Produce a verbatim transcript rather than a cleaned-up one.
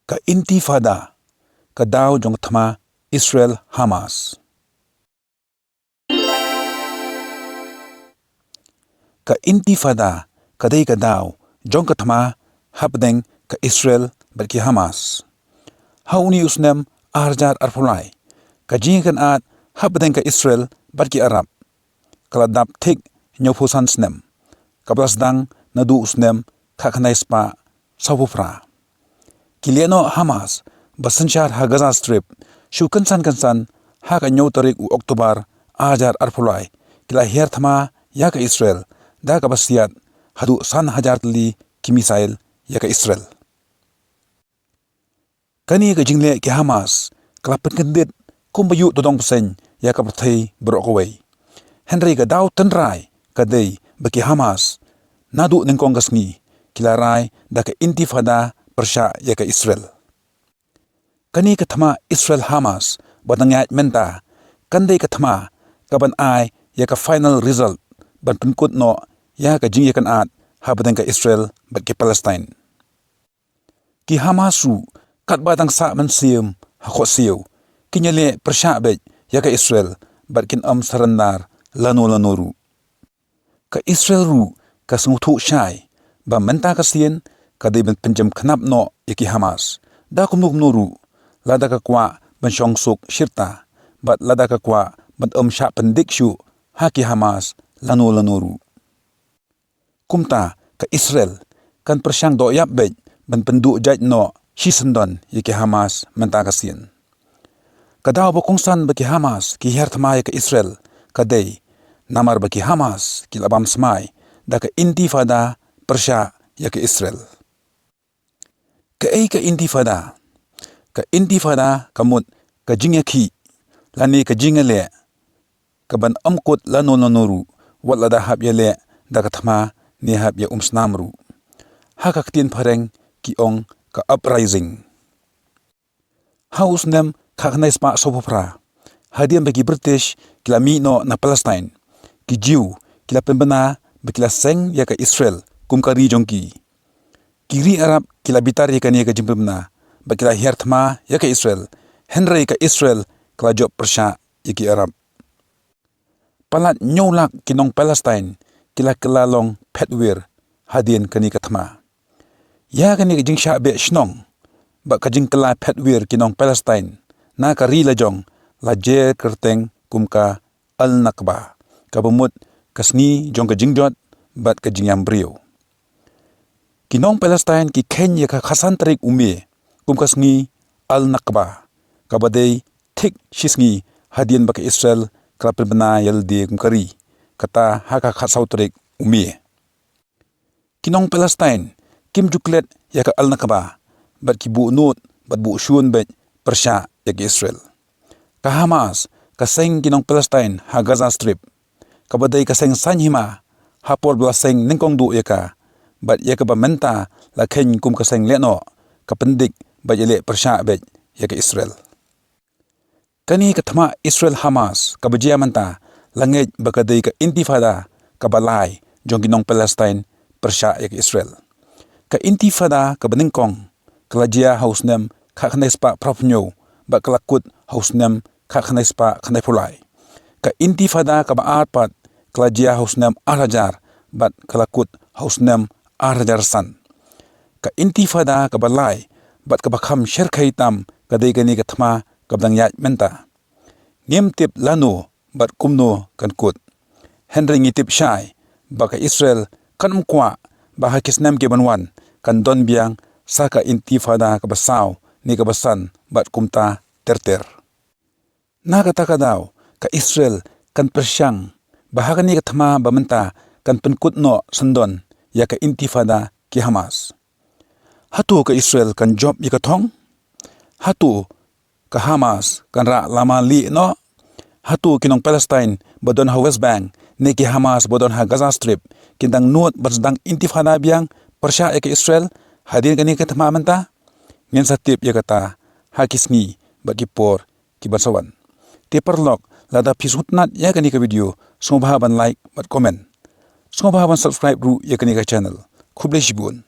Ka Intifada, ka daw jong ka thma Israel Hamas. Ka Intifada ka dei ka daw jong ka thma hapdeng ka Israel bad ki Hamas. Ha une u snem ar hajar arphew lai, ka jingïakynad hapdeng ka Israel bad ki Arab ka la dap thik hynñiewphew san snem, kaba la sdang naduh u snem khatkhyndai spah sawphew phra. Ki lehnoh Hamas ba synshar ha Gaza Strip shu kynsan kynsan ha ka hynñiew tarik u October ar hajar arphew lai ki la hiar thma ïa ka Israel da kaba siat haduh san hajar tylli ki missile ïa ka Israel. Kane ka jingleh ki Hamas ka la pynkyndit kumba ïuh to dong bseiñ ïa ka pyrthei baroh kawei. Hynrei ka daw tynrai ka dei ba ki Hamas naduh nyngkong ka sngi ki la rai da ka Intifada pyrshah ïa ka Israel. Kane ka thma Israel Hamas ba dang ïaid mynta kan dei ka thma kaban ai ïa ka final result ban pynkut noh ïa ka jingïakynad hapdeng ka Israel bad ki Palestine. Ki Hamas ruh katba dang sah mynsiem ha khohsiew kin ïaleh pyrshah beit ïa ka Israel bad kin ym surrender lano lano ruh. Ka Israel ruh ka sngewthuh shai ba mynta ka sien ka dei ban pynjem khnap noh ïa ki Hamas da kumno kumno ruh, lada ka kwah ban shong suk shirta bad lada ka kwah ban ym shah pyndik shuh ha ki Hamas lano lano ruh. Kumta ka Israel kan pyrshang dohïap beit ban pynduh jait noh shisyndon ïa ki Hamas mynta ka sien. Ka daw ba kongsan ba ki Hamas ki hiar thma ïa ka Israel ka dei namar ba ki Hamas ki la bam smai da ka Intifada pyrshah ïa ka Israel. Kaei ka Intifada? Ka Intifada ka mut ka jingïakhih lane ka jingïaleh kaban ym kut lano lano ruh wat lada hap ïaleh da ka thma ne hap ïa umsnam ruh. Ha ka ktien phareng ki ong ka uprising. Ha u snem khatkhyndai spah sawphew phra, hadien ba ki British ki la mih noh na Palestine, ki Jiw ki la pynbna ba ki la seng ïa ka Israel kum ka ri jong ki. Ki ri Arab ki la bitar ïa kane ka jingpynbna bad ki la hiar thma ïa ka Israel, hynrei ka Israel ka la jop pyrshah ïa ki Arab. Palat hynñiew lak ki nong Palestine ki la kylla long phetwir hadien kane ka thma. Ïa kane ka jingshah beh shnong bad ka jingkylla phetwir ki nong Palestine na ka ri lajong la jer kyrteng kum ka Al-Nakba, kaba mut ka sngi jong ka jingjot bad ka jingïam briew. Ki nong Palestine ki kheiñ ïa ka khatsan tarik u May kum ka sngi Al-Nakba, kaba dei thik shi sngi hadien ba ka Israel ka la pynbna ïa lade kum ka ri, kata ha ka khatsaw tarik u May. Ki nong Palestine kim ju klet ïa ka Al-Nakba bad ki buh nud bad buh shun beit pyrshah ïa ka Israel. Ka Hamas ka seng ki nong Palestine ha Gaza Strip, kaba dei ka seng saiñ hima ha por ba la seng nyngkong duh ïa ka, bad ïa kaba mynta la kheiñ kum ka seng lehnoh, ka pyndik bad ïaleh pyrshah beit ïa ka Israel. Kane ka thma Israel Hamas kaba jia mynta la ngeit ba ka dei ka Intifada kaba lai jong ki nong Palestine pyrshah ïa ka Israel. Ka Intifada kaba nyngkong ka la jia ha u snem khatkhyndai spah phraphew hynñiew bad ka la kut ha u snem khatkhyndai spah khyndaiphew lai. Ka Intifada kaba ar pat ka la jia ha u snem ar hajar bad ka la kut ha u snem ar hajar san. Ka Intifada kaba lai bad kaba kham syrkhei tam ka dei kane ka thma kaba dang ïaid mynta. Ngim tip lano bad kumno kan kut, hynrei ngi tip shai ba ka Israel kan ym kwah ba ha ki snem ki ban wan kan don biang sa ka Intifada kaba saw ne kaba san bad kumta ter ter. Na kata ka daw ka Israel kan pyrshang ba ha kane ka thma ba mynta kan pynkut noh syndon ïa ka Intifada ki Hamas. Hato ka Israel kan jop ïa ka thong? Hato ka Hamas kan rah lama lieh noh? Hato ki nong Palestine ba don ha West Bank ne ki Hamas ba don ha Gaza Strip kin dang nud ban sdang Intifada biang pyrshah ïa ka Israel hadien kane ka thma mynta? Ngin sa tip ïa kata ha ki sngi bad ki por ki ban sa wan. Te paralok, lada phi sngewtynnat ïa kane ka video, sngewbha ban like bad comment. Sngewbha ban subscribe ruh ïa kane ka channel. Khublei shibun.